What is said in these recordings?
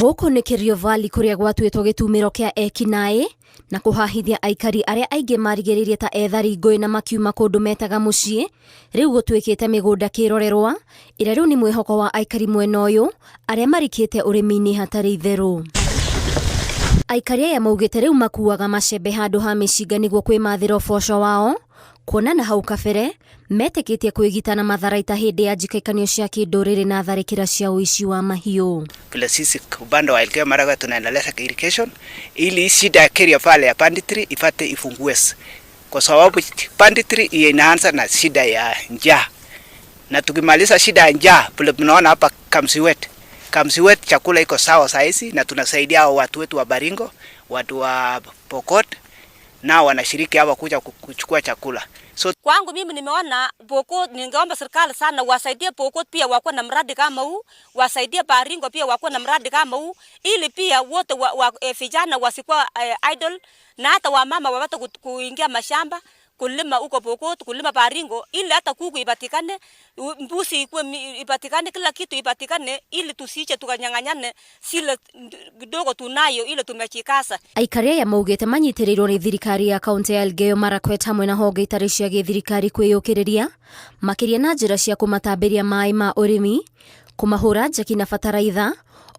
Gũkũ nĩ Kerio Valley kũrĩa gwatuĩtwo gĩtumĩro kĩa ekinaĩ na kũhahithia aikari arĩa aingĩ marigĩrĩirie ta ethari ngũĩ na makiuma kũndũ metaga mũciĩ, rĩu gũtuĩkĩte mĩgũnda kĩrorerwa ĩrĩa rĩu nĩ mwĩhoko wa aikari mwena ũyũ arĩa marikĩte ũrĩmi-inĩ hatarĩ itherũ. Aikari aya maugĩte rĩu makuaga macembe handũ ha mĩcinga nĩguo kwĩmathĩra ũboco wao, kuona na hau kabere metĩkĩtie kwĩgita na matharaita hĩndĩ ya njikaikanio cia kĩndũrĩrĩ na tharĩkĩra cia ũici wa mahiũ. Vile sisi upande wa Elgeyo Marakwet tunaendeleza irrigation ili shida ya Kerio Valley ya banditry ipate ifungue, kwa sababu banditry inaanza na shida ya njaa, na tukimaliza shida ya njaa, vile tunaona hapa Kapsiwet, Kapsiwet chakula iko sawa sahizi, na tunasaidia hao watu wetu wa Baringo, watu wa Pokot nao wanashiriki hapa kuja kuchukua chakula. So kwangu mimi nimeona Pokot, ningeomba serikali sana wasaidie Pokot pia wakuwe na mradi kama huu, wasaidie Baringo pia wakuwe na mradi kama huu, ili pia wote vijana wasikuwa idle na hata wamama wapate kuingia mashamba kulima huko Pokot, kulima Baringo, ili hata kuku ipatikane, mbuzi ikuwe ipatikane, kila kitu ipatikane, ili tusije tukanyang'anyane sile kidogo tunayo ile tumejikaza. Aikari aya maugĩte manyitĩrĩirwo nĩ thirikari ya kaunti ya Elgeyo Marakwet hamwe na honge itarĩ cia gĩthirikari kwĩyũkĩrĩria makĩria na njĩra cia kũmatambĩria maĩ ma ũrĩmi, kũmahũra njeki na bataraitha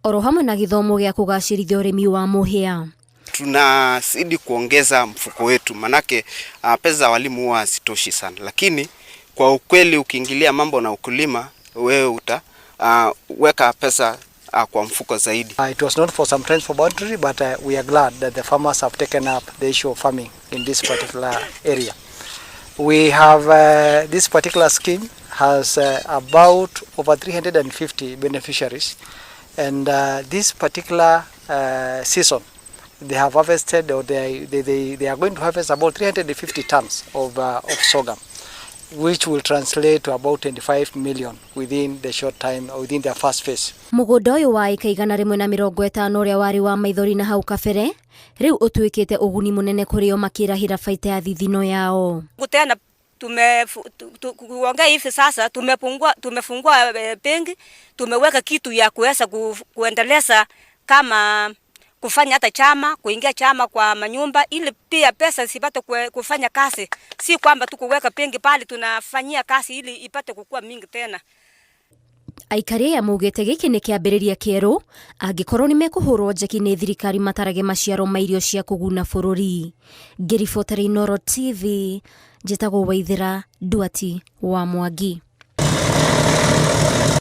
oro hamwe na gĩthomo gĩa kũgacĩrithia ũrĩmi wa mũhĩa. Tunazidi kuongeza mfuko wetu, manake pesa za walimu huwa hazitoshi sana, lakini kwa ukweli ukiingilia mambo na ukulima wewe uta weka pesa kwa mfuko zaidi. It was not for some times for boundary, but we are glad that the farmers have taken up the issue of farming in this particular area. We have this particular scheme has about over 350 beneficiaries, and this particular season they have harvested, or they are going to harvest about 350 tons of sorghum, which will translate to about 25 million within the short time, or within their first phase. Mũgũnda ũyũ wa ĩka 150 ũrĩa warĩ wa maithori na hau kabere rĩu ũtuĩkĩte ũguni mũnene kũrĩ o makĩrahĩra baita ya thithino yao. Tena kuongea hivi sasa tumefungua benki, tumeweka kitu ya kuweza kuendeleza kama kufanya hata chama, kuingia chama kwa manyumba, ili pia pesa zipate kufanya kazi, si kwamba tu kuweka benki pale tunafanyia kazi ili ipate kukua mingi tena. Aikari aya maugĩte gĩkĩ nĩ kĩambĩrĩria kĩerũ angĩkorwo nĩ mekũhũrwo njeki nĩ thirikari matarage maciaro ma irio cia kũguna bũrũri. Ngĩribotera Inooro TV, njĩtagwo Waithĩra Nduati wa Mwangi.